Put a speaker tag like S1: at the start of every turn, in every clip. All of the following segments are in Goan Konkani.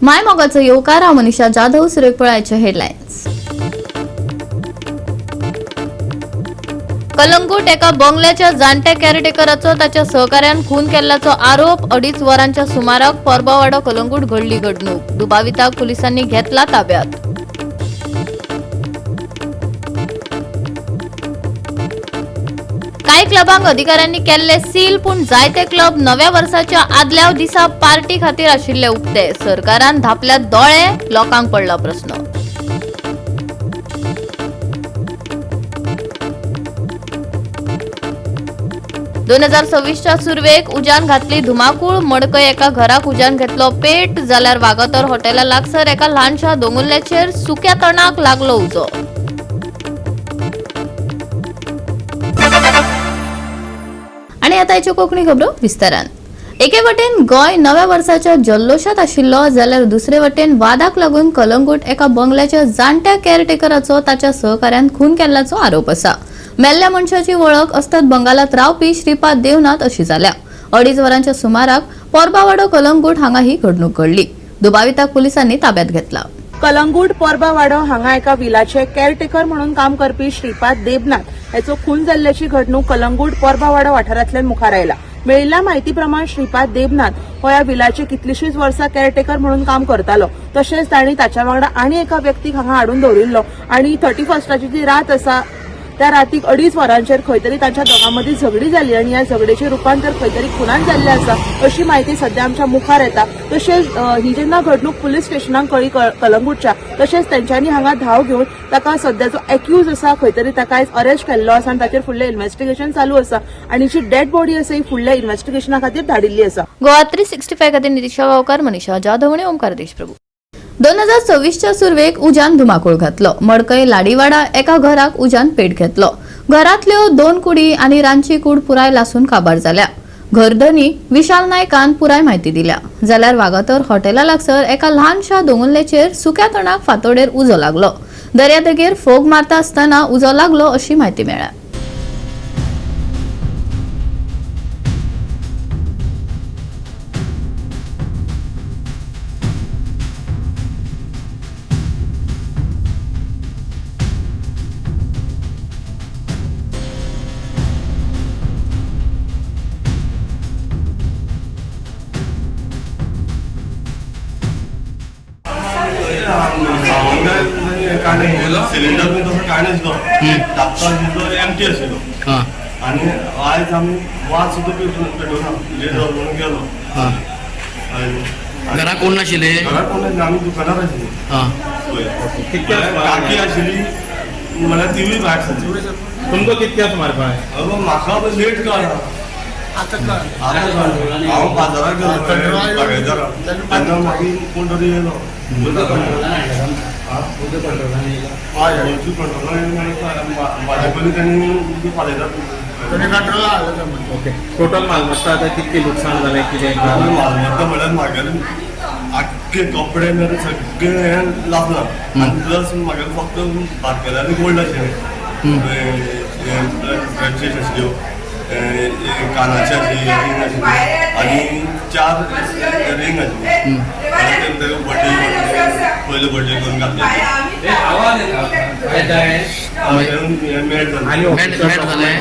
S1: माय मोगाचो येवकार. हांव मनीषा जाधव. सुरेख पळायचे हेडलायन्स. कलंगूट एका बंगल्याच्या जाणट्या केअरटेकराचो ताच्या सहकाऱ्यान खून केल्ल्याचो आरोप. 2.5 वरांच्या सुमाराक पोरबावाडो कलंगूट घडली घडणूक. दुबाविताक पोलिसांनी घेतला ताब्यात. कांय क्लबांक अधिकाऱ्यांनी केल्ले सील, पूण जायते क्लब नव्या वर्साच्या आदल्या दिसा पार्टी खातीर आशिल्ले उक्ते. सरकारान धापल्यात दोळे, लोकांक पडला प्रस्न. 2026च्या सुरवेक उज्यान घातली धुमाकूळ. मडकय एका घराक उज्यान घेतलो पेट, जाल्यार वागातोर हॉटेला लागसर एका ल्हानशा दोंगुल्ल्याचेर सुक्या तणाक लागलो उजो. आणि आता हाच्यो कोंकणी खबरो विस्तारान. एके वटेन गोंय नव्या वर्साच्या जल्लोशात आशिल्लो, जाल्यार दुसरे वटेन वादाक लागून कलंगूट एका बंगल्याच्या जाणट्या केअरटेकराचो ताच्या सहकाऱ्यान खून केल्ल्याचो आरोप आसा. मेल्ल्या मनशाची वळख अस्तंत बंगालात रावपी श्रीपाद देवनाथ अशी जाल्या. 2.5 वरांच्या सुमाराक पोरबावाडो कलंगूट हांगा ही घडणूक घडली. दुबाविताक पोलिसांनी ताब्यात घेतला.
S2: कलंगूट पोरबावाडो हांगा एका विलाचे केअरटेकर म्हणून काम करपी श्रीपाद देबनाथ हाचो खून जाल्ल्याची घडणूक कलंगूट पोरबावाडो वाठारांतल्यान मुखार आयला. मेळिल्ल्या म्हायती प्रमाण श्रीपाद देबनाथ हो ह्या विलाचे कितलीशीच वर्सां केअरटेकर म्हणून काम करतालो. तशेंच तांणी ताच्या वांगडा आनी एका व्यक्तीक हांगा हाडून दवरिल्लो आनी 31स्टाची जी रात आसा त्या रातीक 2.5 वरांचेर खंय तरी तांच्या दोगां मदीं झगडी जाली आनी ह्या झगडेचें रुपांतर खंय तरी खुनान जाल्लें आसा अशी म्हायती सध्या आमच्या मुखार येता. तशेंच ही जेन्ना घडणूक पुलीस स्टेशनाक कळ्ळी कलंगूटच्या, तशेंच तेंच्यांनी हांगा धांव घेवन ताका सध्या जो एक्यूज आसा खंय तरी ताका आयज अरेस्ट केल्लो आसा आनी ताचेर फुडलें इन्व्हेस्टिगेशन चालू आसा आनी जी डेड बॉडी आसा ही फुडल्या इन्व्हेस्टिगेशना खातीर धाडिल्ली आसा.
S1: गोवा 365 खातीर नितिशा गांवकार, मनीषा जाधव आणि ओमकार देशप्रभू. 2026च्या सुरवेक उज्यान धुमाकूळ घातलो. मडकय लाडीवाडा एका घराक उज्यान पेट घेतलो. घरांतल्यो 2 कुडी आनी रांदची कूड पुराय लासून काबार जाल्या. घरधनी विशाल नायकान पुराय म्हायती दिल्या. जाल्यार वागातोर हॉटेला लागसर एका ल्हानशा दोंगुल्लेचेर सुक्या तणाक फांतोडेर उजो लागलो. दर्यादेगेर फोग मारता आसतना उजो लागलो अशी म्हायती मेळ्ळ्या.
S3: सिलिंडर बी तसो कांय नाशिल्लो, धाकटो आशिल्लो, एमटी आशिल्लो. आनी आयज आमी वाज सुद्दां पेटोवना, लेट जालो म्हणून गेलो. आनी
S4: घरा कोण नाशिल्ले?
S3: घरात कोण नाशिल्ले, आमी दुकानार आशिल्ली. पळय काकी आशिल्ली म्हणल्यार तिवूय भायर सरली.
S5: तुमकां कितक्या सुमार कळ्ळें?
S3: अगो म्हाका लेट कळ्ळा, आतां कळ्ळें. हांव बाजाराक गेलो बागायदारा, तेन्ना मागीर कोण तरी येयलो. कंट्रोलान म्हाजे पयलीं तांणी पालयतात.
S5: ओके, टोटल मालमत्ता आतां कितकी लुकसाण जालें कितें?
S3: मालमत्ता म्हळ्यार म्हागेले आख्खे कपडे मेरे सगळे हें लासलां आनी प्लस म्हागेले फक्त बारकेल्यानी गोल्ड आशिल्लें, ड्रेसीस आशिल्ल्यो, कानाचे आशिल्ली रिंग आशिल्ली आनी 4 रिंग आशिल्ली. आनी ते बर्थडे, पयले बर्थडे करून घातले. मेळ जालें.
S5: आनी
S4: मेळ मेळ जालें.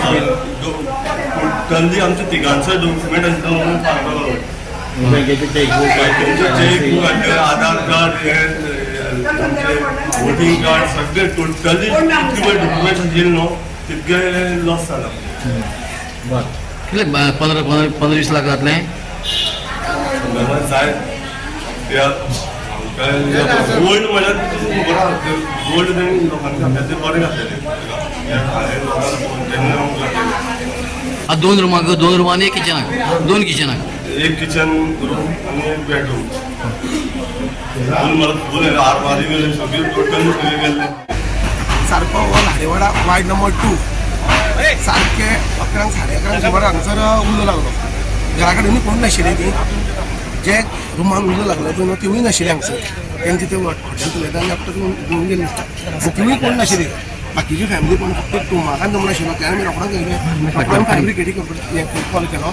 S3: टोटली आमच्या तिगांचो डॉक्युमेंट आशिल्लो म्हणून सांगता.
S5: बँकेचे चेकबूक?
S3: तुमचे चेक, आधार कार्ड, हे आमचे वोटिंग कार्ड सगळे टोटली इतके पळय डॉक्युमेंट आशिल्ले न्हू तितके लॉस जाला.
S5: बरं.
S4: कितले पंदरा पंदरा पंदरा 20 लाख जातले?
S3: जाय त्या गोल्ड म्हळ्यार खबर आहा, गोल्ड तेणी लोकांनी घातले ते बरें घातलेले, लोकांक तेन्ना घातलेले.
S4: आतां दोन रुमाक, दोन रुमां आनी एक किचनाक, दोन किचनाक.
S3: एक किचन रूम आनी एक बेडरूम. फूल मला फूल आरमारी गेले सगळे, टोटली सगळे गेले.
S6: सारको हो लाडेवाडा वार्ड नंबर 2, सारके 11 11:30 सुमार हांगसर उजो लागलो. घरा कडेन कोण नाशिल्ले, ती जे रुमान उजो लागलो पळय न्हू तिवूय नाशिल्ले हांगसर. तेंचे ते हॉटेल चलयता आनी आपलो घेवन गेल्ले आनी तिवूय कोण नाशिल्ली. बाकीची फॅमिली कोण, फक्त टुमाकान जमून आशिल्लो. तेन्ना आमी रोखडोच येयले, रोखडो फायर ब्रिगेडीक कॉल केलो.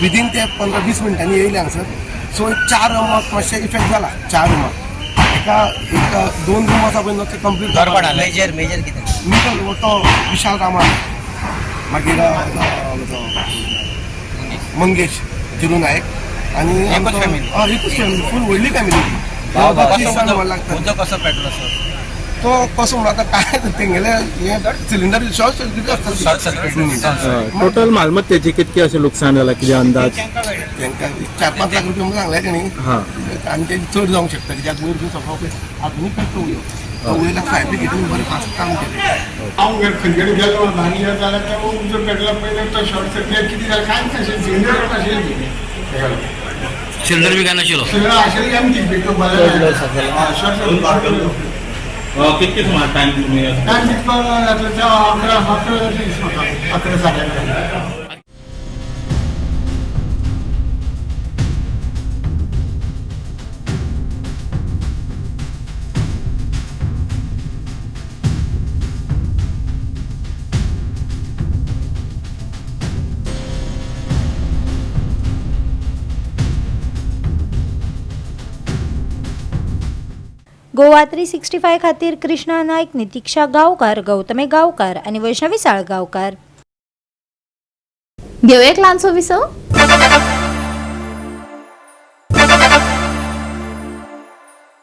S6: विदीन ते 15-20 मिनटांनी येयले हांगसर. सो चार रुमाक मातशें इफेक्ट जाला. चार रुमाक एका एक दोन रूम आसा पळय न्हू ते कंप्लीट.
S7: मेजर मेजर कितें?
S6: मिडल तो विशाल रामान, मागीर मंगेश जिरू नायक आनी
S7: एकूच family?
S6: हय, एकूच फॅमिली, फूल व्हडली फॅमिली. लागता.
S7: उजो कसो पेटलो सर?
S6: तो कसो म्हणून आतां काय तेंगेले हे सिलिंडर शॉर्ट सर्किट आसता.
S7: Short circuit.
S5: टोटल मालमत्तेची कितके अशें लुकसाण जाला, कितें अंदाज?
S6: तेंकां 4-5 लाख रुपया म्हणून सांगले तेणी. आनी ते चड जावंक शकता, कित्याक वयर बी सगळो पळय आजुनूय पेट्टा उलो. तो वयल्या फायर ब्रिगेडीन बरें फास्ट काम केलें.
S8: हांव खंय कडेन गेलो आनी हें जाल्यार ते उजो पेटलो पयलें तो शॉर्ट सर्किट कितें जालें कांयच नाशिल्लें, सिलिंडर नाशिल्लें कितें.
S4: सिलिंडर बी काय नाशिल्लो?
S8: सिलिंडर आशिल्लें एमटी बेगीन बरें शॉर्ट सर्किट.
S5: कितके सुमार टायम तुमी?
S8: टायम कितको जातलो ते 11 जातले दिसता म्हाका, 11 साडे 11.
S9: गोवा 365 खातीर कृष्णा नायक, नितीक्षा गांवकार, गौतमे गांवकार आनी वैष्णवी साळगांवकार.
S1: घेवया एक ल्हानसो विसव.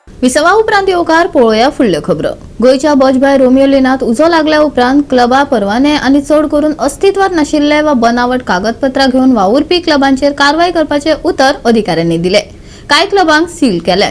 S1: विसवा उपरांत येवकार. पळोवया फुडल्यो खबरो. गोंयच्या बजभाय रोमियो लेनात उजो लागल्या उपरांत क्लबा परवाने आनी चड करून अस्तित्वात नाशिल्ले वा बनावट कागदपत्रां घेवन वावुरपी क्लबांचेर कारवाय करपाचे उतर अधिकाऱ्यांनी दिले. कांय क्लबांक सील केले,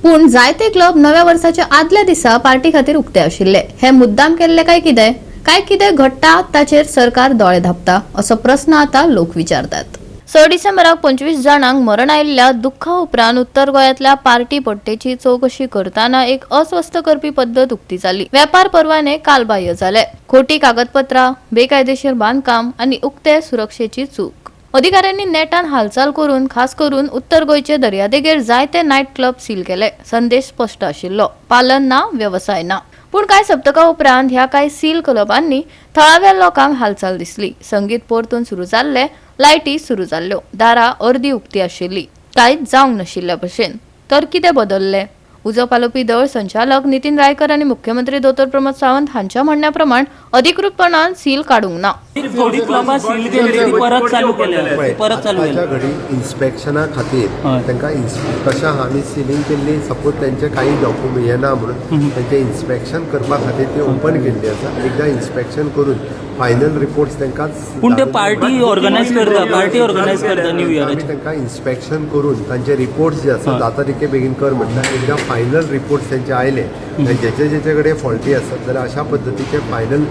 S1: पूण जायते क्लब नव्या वर्साच्या आदल्या दिसा पार्टी खातीर उक्ते आशिल्ले. हे मुद्दाम केल्ले काय कितें, काय कितें घडटा ताचेर सरकार दोळे धांपता असो प्रस्न आता लोक विचारतात. 6 डिसेंबराक 25 जाणांक मरण आयिल्ल्या दुख्खा उपरांत उत्तर गोंयांतल्या पार्टी पट्टेची चवकशी करतना एक अस्वस्थ करपी पद्दत उक्ती जाली. वेपार परवाने कालबाह्य जाले, खोटी कागदपत्रां, बेकायदेशीर बांदकाम आनी उक्ते सुरक्षेची चूक. अधिकाऱ्यांनी नेटान हालचाल करून खास करून उत्तर गोंयचे दर्यादेगेर जायते नायट क्लब सील केले. संदेश स्पश्ट आशिल्लो, पालन ना, वेवसाय ना. पूण कांय सप्तकां उपरांत ह्या कांय सील क्लबांनी थळाव्या लोकांक हालचाल दिसली. संगीत परतून सुरू जाल्ले, लायटी सुरू जाल्ल्यो, दारां अर्दी उक्ती आशिल्ली, कांयच जावंक नाशिल्ल्या भशेन. तर कितें बदल्लें? उजो पालोवपी दळ संचालक नितीन रायकर आनी मुख्यमंत्री दोतोर प्रमोद सावंत हांच्या म्हणण्या प्रमाण अधिकृतपणान सील काडूंक ना.
S10: थोडी क्लबां सील केल्ली ती परत चालू केल्या, परत चालू
S11: आताच्या घडी इन्स्पेक्शना खातीर तांकां कशें आमी सिलींग केल्ली, सपोज तेंचे काही डॉक्युमेंट हे ना म्हणून तेंचें इन्स्पेक्शन करपा खातीर ती ओपन केल्ली आसा. एकदां इन्स्पेक्शन करून फायनल रिपोर्ट्स तांकां
S10: पूण ते पार्टी ऑर्गनायज करता, पार्टी ऑर्गनायज करता न्यू
S11: आमी
S10: इयराची.
S11: तांकां इन्स्पेक्शन करून तांचे रिपोर्ट्स जे आसा जाता तितके बेगीन कर म्हटल्यार एकदां फायनल रिपोर्ट्स तेंचे आयले आनी जेचे जेचे कडेन फॉल्टी आसत जाल्यार अशा पद्दतीचे फायनल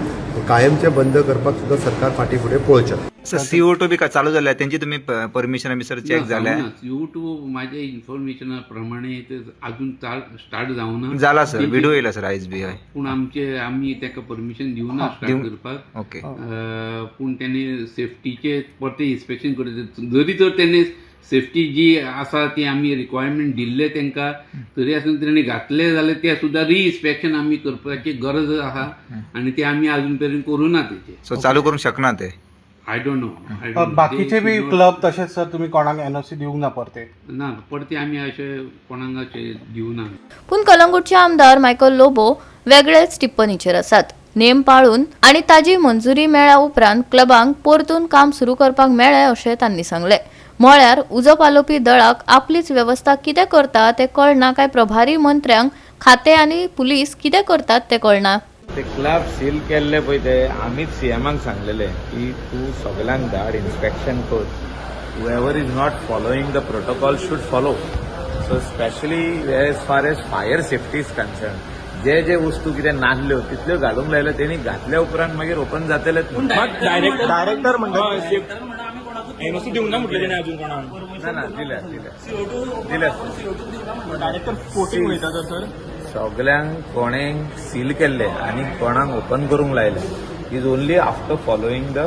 S11: कायमचे बंद करपाक सुद्दां सरकार फाटीं फुडें पळोवचें.
S12: सर, CO2 बी चालू जाल्या तेंची तुमी परमिशन बी सर चेक जाल्या?
S13: CO2 माझ्या इन्फॉर्मेशना प्रमाणे ते अजून स्टार्ट जावना.
S12: जाला सर, विडिओ येयला सर आयज बी, हय.
S13: पूण आमचे आमी ताका परमिशन दिवना स्टार्ट करपाक. पूण तेणे सेफ्टीचे परते इन्स्पेक्शन करचे. जरी तर तेणे सेफ्टी जी आसा ती आमी रिक्वायरमेंट दिल्ले तांकां, तरी आसून तेणी घातले जाल्यार ते सुद्दां रिइन्स्पेक्शन आमी करपाची गरज आसा आनी ते आमी अजून मेरेन करूं ना तेचे.
S12: सो चालू करूंक शकना ते?
S13: I don't know.
S5: बाकीचे बी क्लब तशेंच सर, तुमी कोणाक एनओसी दिवंक ना परते?
S13: ना, परते आमी अशें कोणाक अशें दिवना.
S1: पूण कलंगूटचे आमदार मायकल लोबो वेगळेच टिप्पणीचेर आसात. नेम पाळून आनी ताजी मंजुरी मेळ्ळ्या उपरांत क्लबांक परतून काम सुरू करपाक मेळ्ळें अशें तांणी सांगलें. म्हळ्यार उजो पालोवपी दळाक आपलीच वेवस्था कितें करता तें कळना काय प्रभारी मंत्र्यांक खातें आनी पुलीस कितें करतात तें कळना?
S14: ते क्लब सील केल्ले पळय ते आमीच सीएमाक सांगलेले की तूं सगल्यांक धाड, इन्स्पेक्शन कर, whoever is not following the protocol should follow. So specially as far as fire safety is concern, जे जे वस्तू कितें नासल्यो तितल्यो घालूंक लायल्यो तेणी. घातल्या उपरांत मागीर ओपन जातलेच.
S5: डायरेक्टर डायरेक्टर म्हणटा एनओसी दिवंक ना म्हटलें तेणें अजून कोणाक.
S14: ना ना, दिल्या दिल्या दिल्या.
S5: डायरेक्टर कोटींग उलयता तर सर.
S14: सगल्यांक कोणें सील केल्ले आनी कोणाक ओपन करूंक लायले is only after following the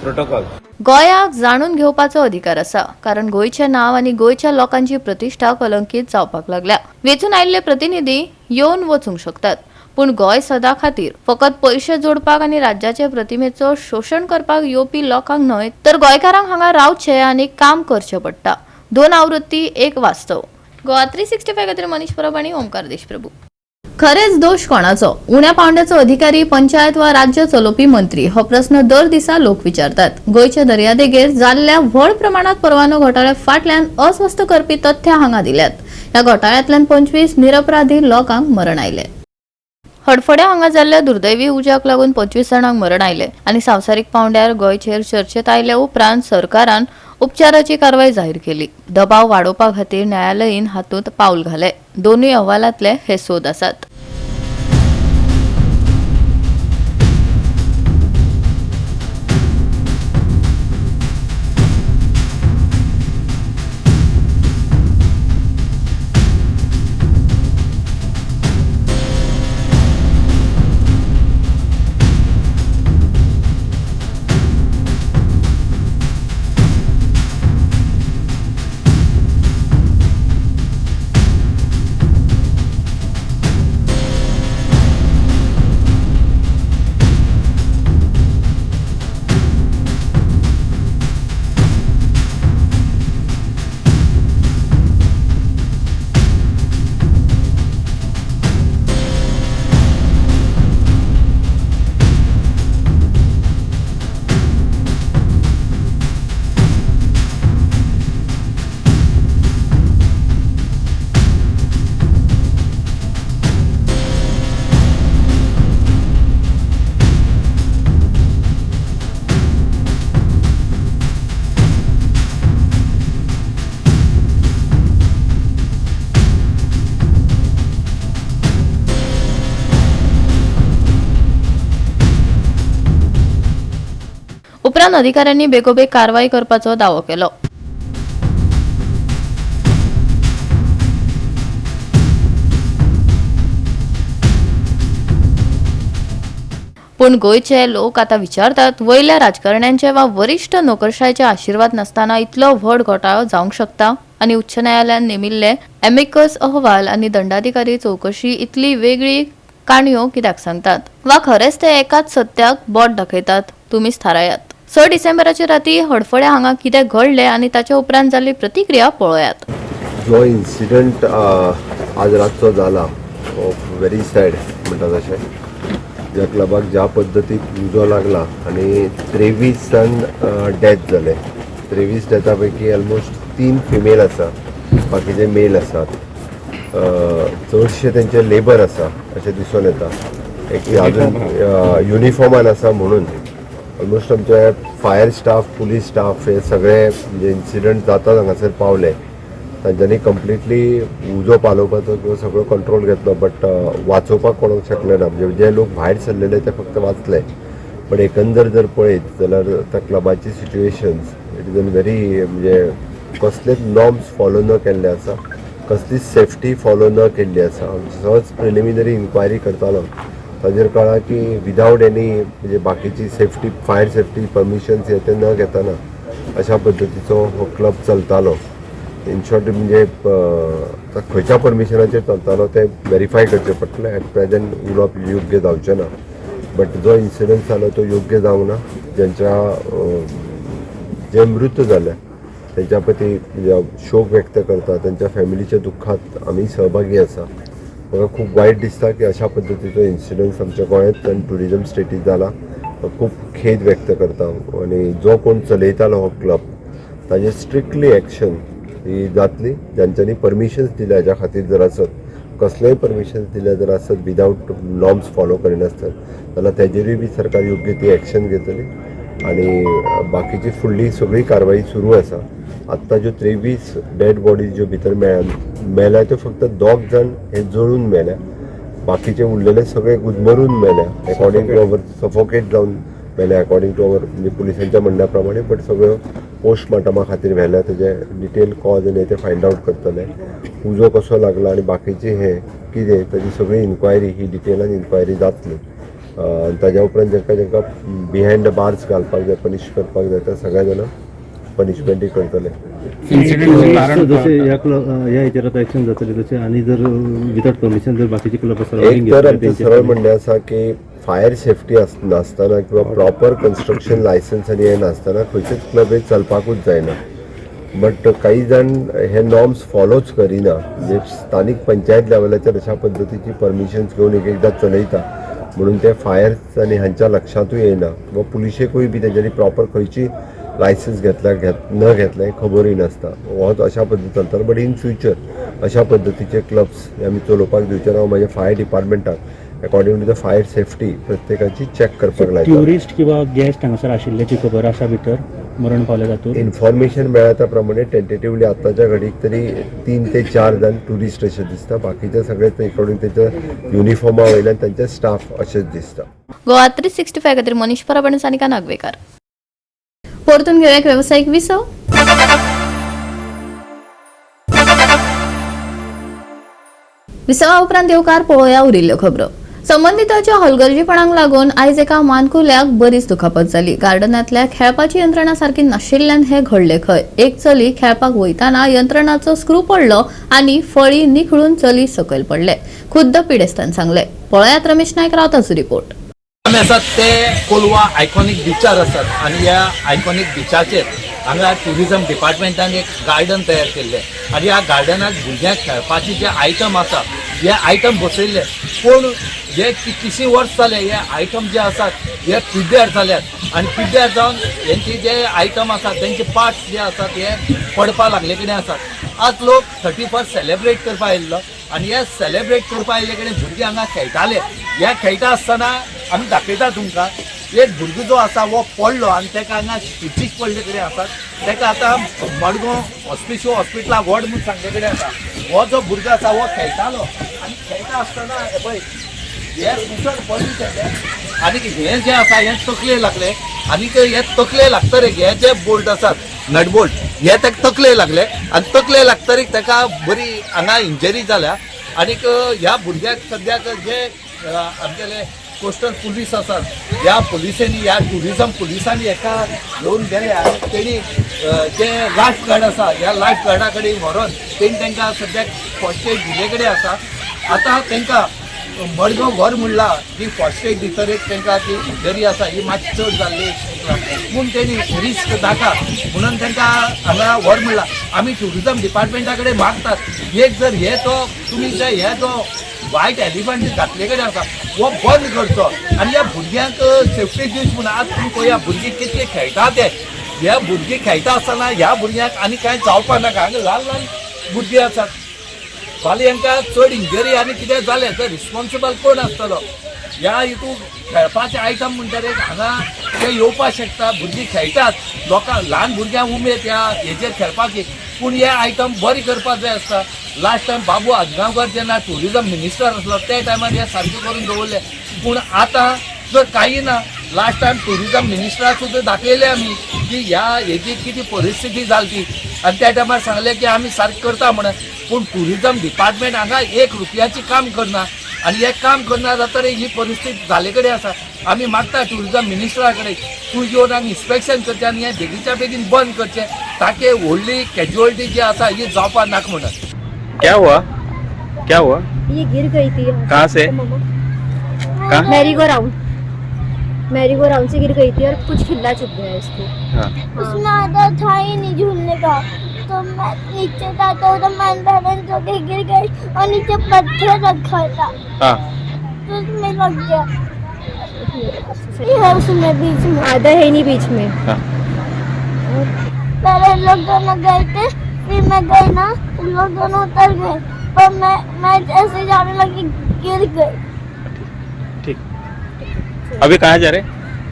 S14: protocol.
S1: गोंयाक जाणून घेवपाचो अधिकार आसा, कारण गोंयचें नांव आनी गोंयच्या लोकांची प्रतिश्ठा कलंकीत जावपाक लागल्या. वेंचून आयिल्ले प्रतिनिधी येवन वचूंक शकतात, पूण गोंय सदा खातीर फकत पयशे जोडपाक आनी राज्याचे प्रतिमेचो शोशण करपाक येवपी लोकांक न्हय, तर गोंयकारांक हांगा रावचें आनी काम करचें पडटा. दोन आवृत्ती एक वास्तव. गोवा 365 खातीर मनीष परब आनी ओमकार देशप्रभू. खरेंच दोश कोणाचो? उण्या पावंड्याचो अधिकारी, पंचायत वा राज्य चलोवपी मंत्री? हो प्रस्न दर दिसा लोक विचारतात. गोंयच्या दर्यादेगेर जाल्ल्या व्हड प्रमाणात परवानो घोटाळ्या फाटल्यान अस्वस्थ करपी तथ्यां हांगा दिल्यात. ह्या घोटाळ्यांतल्यान 25 निरपराधी लोकांक मरण आयलें. हडफड्या हांगा जाल्ल्या दुर्दैवी उज्याक लागून 25 जाणांक मरण आयलें आनी संवसारीक पावंड्यार गोंयचेर चर्चेत आयल्या उपरांत सरकारान उपचाराची कारवाय जाहीर केली. दबाव वाडोवपा खातीर न्यायालयीन हातूंत पावल घालें. दोनूय अहवालांतले हे सोद आसात. उपरांत अधिकाऱ्यांनी बेगोबेग कारवाय करपाचो दावो केलो. पूण गोंयचे लोक आतां विचारतात, वयल्या राजकारण्यांचे वा वरिश्ठ नोकरशायेचे आशिर्वाद नासतना इतलो व्हड घोटाळो जावंक शकता? आनी उच्च न्यायालयान नेमिल्ले एमिकस अहवाल आनी दंडाधिकारी चवकशी इतली वेगळी काणयो कित्याक सांगतात? वा खरेंच ते एकाच सत्याक बोट दाखयतात? तुमीच थारायात. 6 डिसेंबराचे राती हडफड्या हांगा कितें घडलें आनी ताच्या उपरांत जाल्ली प्रतिक्रिया पळयात.
S11: जो इन्सिडंट आज रातचो जाला व्हेरी सॅड म्हणटा तशें. ज्या क्लबाक ज्या पद्दतीक उजो लागला आनी 23 जाण डेथ जाले. 23 डेथा पैकी ऑलमोस्ट 3 फिमेल आसा, बाकीचे मेल आसात. चडशे तेंचे लेबर आसा अशें दिसून येता. एक अजून युनिफॉर्मान आसा म्हणून ऑलमोस्ट आमचे फायर स्टाफ, पुलीस स्टाफ हे सगळे म्हणजे इन्सिडंट जाता हांगासर पावले. तांच्यांनी कंप्लिटली उजो पालोवपाचो किंवा सगळो कंट्रोल घेतलो, बट वाचोवपाक कोणाक शकले ना. म्हणजे जे लोक भायर सरलेले ते फक्त वाचले. बट एकंदर जर पळयत जाल्यार त्या क्लबाची situations it is an very म्हणजे कसलेच नॉर्म्स फॉलो न केल्ले आसा, कसलीच सेफ्टी फॉलो न केल्ली आसा. सहज प्रिलिमिनरी इन्क्वायरी करतालो ताजेर कळ्ळां की विदावट एनी म्हणजे बाकीची सेफ्टी, फायर सेफ्टी परमिशन्स हे ते न घेतना अशा पद्दतीचो हो क्लब चलतालो. इन शॉर्ट म्हणजे खंयच्या परमिशनाचेर चलतालो तें वेरीफाय करचें पडटलें. एट प्रेजेंट उलोवप योग्य जावचें ना, बट जो इन्सिडंट जालो तो योग्य जावंक ना. ज्यांच्या जे मृत जाले तेंच्या प्रती म्हणजे शोक व्यक्त करता, तेंच्या फॅमिलीच्या दुख्खात आमी सहभागी आसा. म्हाका खूब वायट दिसता की अशा पद्दतीचो इन्सिडंट आमच्या गोंयांत आनी ट्युरिजम स्टेटीत जाला. खूब खेद व्यक्त करता आनी जो कोण चलयतालो हो क्लब ताजेर स्ट्रिक्टली एक्शन ही जातली. ज्यांच्यांनी परमिशन्स दिल्या हाज्या खातीर जर आसत, कसलेय परमिशन्स दिल्या जर आसत विदावट नॉर्म्स फॉलो करिनासतना जाल्यार तेजेरूय बी सरकार योग्य ती एक्शन घेतली आनी बाकीची फुडली सगळी कारवाई सुरू आसा. आत्तां ज्यो 23 डेड बॉडीज ज्यो भितर मेल्या त्यो फक्त 2 जाण हे जळून मेल्या, बाकीचे उरलेले सगळे गुदमरून मेल्या, अकॉर्डिंग टू our suffocate जावन मेल्या अकॉर्डिंग टू our म्हणजे पुलिसांच्या म्हणण्या प्रमाणे. बट सगळ्यो पोस्टमार्टमा खातीर व्हेल्या, तेजे डिटेल कॉज आनी ते फायंड आवट करतले. उजो कसो लागला आनी बाकीचे हे कितें ताजी सगळी इन्क्वायरी ही डिटेलान इन्क्वायरी जातली. ताज्या उपरांत जांकां जांकां बिहायंड the bars घालपाक जाय, पनिश करपाक जाय, त्या सगळ्या जाणांक पनिशमेंटूय करतले.
S10: जशें ह्या हेचेर आतां एक्शन जातलें तशें आनी जर विदावट परमिशन जर बाकीचे क्लब आसा
S11: एक तर आमचें सरळ म्हणणें आसा की फायर सेफ्टी नासतना किंवा प्रॉपर कन्स्ट्रक्शन लायसन्स आनी हें नासतना खंयचेच क्लब हे चलपाकूच जायना. बट काही जाण हे नॉर्म्स फॉलोच करिना. म्हणजे स्थानीक पंचायत लेवलाचेर अशा पद्दतीची परमिशन्स घेवन एक एकदां चलयता म्हणून ते फायर्स आनी हांच्या लक्षांतूय येयना वा पुलिशेकूय बी तेंच्यांनी प्रॉपर खंयची लायसन्स घेतला घेत न घेतलें खबरूय नासता. हो अशा पद्दतीन चलता, बट इन फ्युचर अशा पद्दतीचे क्लब्स हे आमी चलोवपाक दिवचे ना. हांव म्हाज्या फायर डिपार्टमेंटाक according to the fire safety प्रत्येकाची चॅक करपाक लायता.
S10: ट्युरिस्ट किंवा गेस्ट हांगासर आशिल्ल्याची खबर आसा भितर मरण पावले तातूंत?
S11: इन्फॉर्मेशन मेळ्ळ्या त्या प्रमाणे टेंटेटिवली आतांच्या घडीक तरी 3 ते 4 जाण ट्युरिस्ट अशें दिसता. बाकीचे सगळे अकॉर्डिंग तेच्या युनिफॉर्मा वयल्यान तांचे स्टाफ अशेंच दिसता.
S1: गोवा 365 खातीर मनीष परब आनी सानिका नागवेकार. परतून घेवया एक वेवसायीक विसव. विसवा उपरांत येवकार. पळोवया उरिल्ल्यो खबरो. संबंदिताच्या हलगर्जीपणाक लागून आयज एका मानकुल्याक बरीच दुखापत जाली. गार्डनांतल्या खेळपाची यंत्रणा सारकी नाशिल्ल्यान हे घडले खंय. एक चली खेळपाक वयताना यंत्रणाचो स्क्रू पडलो आनी फळी निखळून चली सकयल पडले, खुद्द पिडेस्तान सांगले. पळयात रमेश नायक रावताचो रिपोर्ट.
S7: आमी आसात ते कोलवा आयकॉनीक बिचार आसात आनी ह्या आयकॉनीक बिचाचेर हांगा ट्युरिजम डिपार्टमेंटान एक गार्डन तयार केल्लें आनी ह्या गार्डनाक भुरग्यांक खेळपाचे जे आयटम आसा, हे आयटम बसयल्ले, पूण हे कितलीशीं वर्स जाले, हे आयटम जे आसात हे पिड्ड्यार जाल्यात आनी पिड्ड्यार जावन हेंचे जे आयटम आसात, तेंचे पार्ट्स जे आसात हे पडपा लागले कडेन आसात. आज लोक 31st celebrate करपा आयिल्लो आनी हे सेलेब्रेट करपा आयिल्ले कडेन भुरगे हांगा खेळटाले. हे खेळटा आसतना आमी दाखयता तुमकां, एक भुरगो जो आसा हो पडलो आनी ताका हांगा स्टिचीस पडले कडेन आसात. ताका आतां मडगांव हॉस्पिशियो हॉस्पिटलाक व्हड म्हूण सांगले कडेन आसा. हो जो भुरगो आसा हो खेळटालो आनी खेळटा आसतना हे पळय, हे मुसळ पडले तेजे आनी हे जे आसा हे तकले लागले आनी हे तकले लागतरीक हे जे बोल्ट आसात, नट बोल्ट, हे ताका तकले लागले आनी तकले लागतरीक ताका बरी हांगा इंजरी जाल्या. आनीक ह्या भुरग्याक सद्याक जे आमगेले कोस्टल पुलीस आसात, ह्या पुलिसांनी, ह्या ट्युरिजम पुलिसांनी हेका घेवन गेले आनी तेणी जे लायफ गार्ड आसा, ह्या लायफ गार्डा कडेन व्हरोन तेणी तांकां सद्याक फर्स्ट एड दिल्ले कडेन आसा. आतां तांकां मडगांव व्हर म्हणला की फर्स्ट एड दितरीच तांकां ती इंजरी आसा ही मातशी चड जाल्ली म्हूण तेणी रिस्क नाका म्हणून तांकां हांगा व्हर म्हणला. आमी ट्युरिजम डिपार्टमेंटा कडेन मागतात, एक जर हे तो तुमी जे हे जो वायट एलिफंट घातले कडेन आसा हो बंद करचो आनी ह्या भुरग्यांक सेफ्टी दिवची म्हूण. आज तुमी पळया, भुरगीं कितले खेळटा ते. ह्या भुरगीं खेळटा आसतना ह्या भुरग्यांक आनी कांय जावपा नाका. हांगा ल्हान ल्हान भुरगीं आसात. फाल्यां हांकां चड इंजरी आनी कितें जालें तर रिस्पॉन्सिबल कोण आसतलो? ह्या हितून खेळपाचे आयटम म्हणटरीच हांगा ते येवपाक शकता. भुरगीं खेळटात, लोकांक, ल्हान भुरग्यांक उमेद ह्या हेजेर खेळपाची, पूण हे आयटम बरें करपाक जाय आसता. लास्ट टायम बाबू आजगांवकर जेन्ना ट्युरिजम मिनिस्टर आसलो, त्या टायमार हे सारकें करून दवरले, पूण आतां जर काही ना. लास्ट टायम ट्युरिजम मिनिस्टराक सुद्दां दाखयले आमी की ह्या हेजी कितें परिस्थिती जाली ती आनी त्या टायमार सांगलें की आमी सारकें करता म्हणून, पूण ट्युरिजम डिपार्टमेंट हांगा एक रुपयाची काम करना आनी हे काम करना जातरी ही परिस्थिती जाले कडेन आसा. आमी मागता ट्युरिजम मिनिस्टरा कडेन, तूं येवन हांगा इन्स्पेक्शन करचें आनी हें बेगीच्या बेगीन बंद करचें, ताकी व्हडली कॅज्युअलिटी जी आसा ही जावपा नाका म्हणून.
S5: क्या हुआ, क्या हुआ?
S9: ये गिर गई थी.
S5: कहाँ से? कहाँ?
S9: Merry go round, merry go round से गिर गई थी और कुछ खिल्ला चुभ गया इसको.
S15: उसमें आधा था ही नहीं झूलने का, तो मैं नीचे था तो मैं बैलेंस होके गिर गई और नीचे पत्थर रखा था, तो उसमें लग गया. ये है उसमें बीच में.
S9: आधा है नहीं बीच में.
S15: पहले लोग दोनों गए थे, फिर मैं गई ना, तो लोग दोनों उतर गए, पर मैं जैसे जाने लगी, गिर गई.
S5: ठीक. अभी कहाँ जा रहे?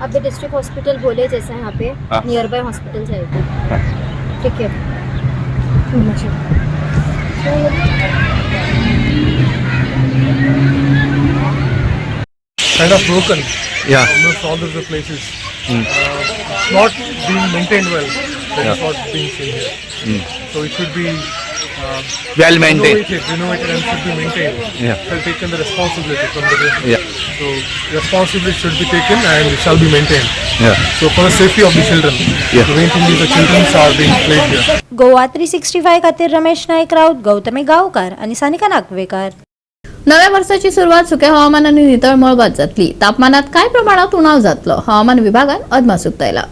S9: अभी डिस्ट्रिक्ट हॉस्पिटल बोले जैसा यहाँ पे नियर बाय हॉस्पिटल जाएगी. ठीक है.
S8: Kind of broken. Almost all of the places. It's not being maintained well. That is what being seen here. So it should be
S12: well maintained.
S8: renovated and should be maintained. Shall taken the responsibility from the So responsibility should be taken and it shall be maintained. So for the safety of the children, the main thing is the children are being played here.
S9: Goa 365 खातीर रमेश नायक राऊत, गौतमी गावकार आनी सानिका नागवेकार.
S1: नव्या वर्साची सुरवात सुक्या हवामान आनी नितळ मळबात जातली. तापमानात कांय प्रमाणात उणाव जातलो, हवामान विभागान अदमास उक्तायला.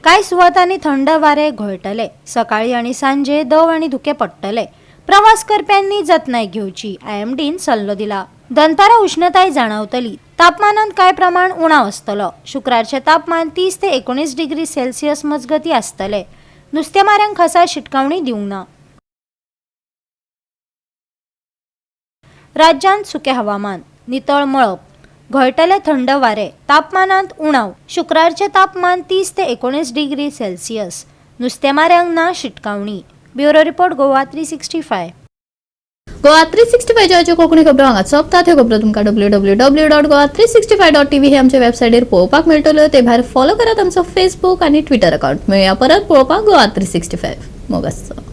S9: कांय सुवातांनी थंड वारे घोळटले. सकाळी आनी सांजे दव आनी धुकें पडटले. प्रवास करप्यांनी जतनाय घेवची, आयएमडीन सल्लो दिला. दनपारां उष्णताय जाणवतली. तापमानांत कांय प्रमाण उणाव आसतलो. शुक्रारचें तापमान 30 ते 19 डिग्री सेल्सियस मजगतीं आसतले. नुस्तेमाऱ्यांक खासा शिटकावणी दिवंक ना. राज्यांत सुकें हवामान, नितळ मळब, घोळटले थंड वारे, तापमानांत उणाव. शुक्रारचें तापमान 30 ते 19 डिग्री सेल्सियस. नुस्तेमाऱ्यांक ना शिटकावणी. Bureau report, Goa 365.
S1: Goa 365च्यो Konkani खबरो हांगा सोंपतात. ह्यो खबरो तुमकां www.goa365.tv हे आमच्या वेबसायटीर पळोवपाक मेळटल्यो. ते भायर फॉलो करात आमचो फेसबूक आनी ट्विटर अकाउंट. मेळया परत पळोवपाक गोवा 365. मोग आसचो.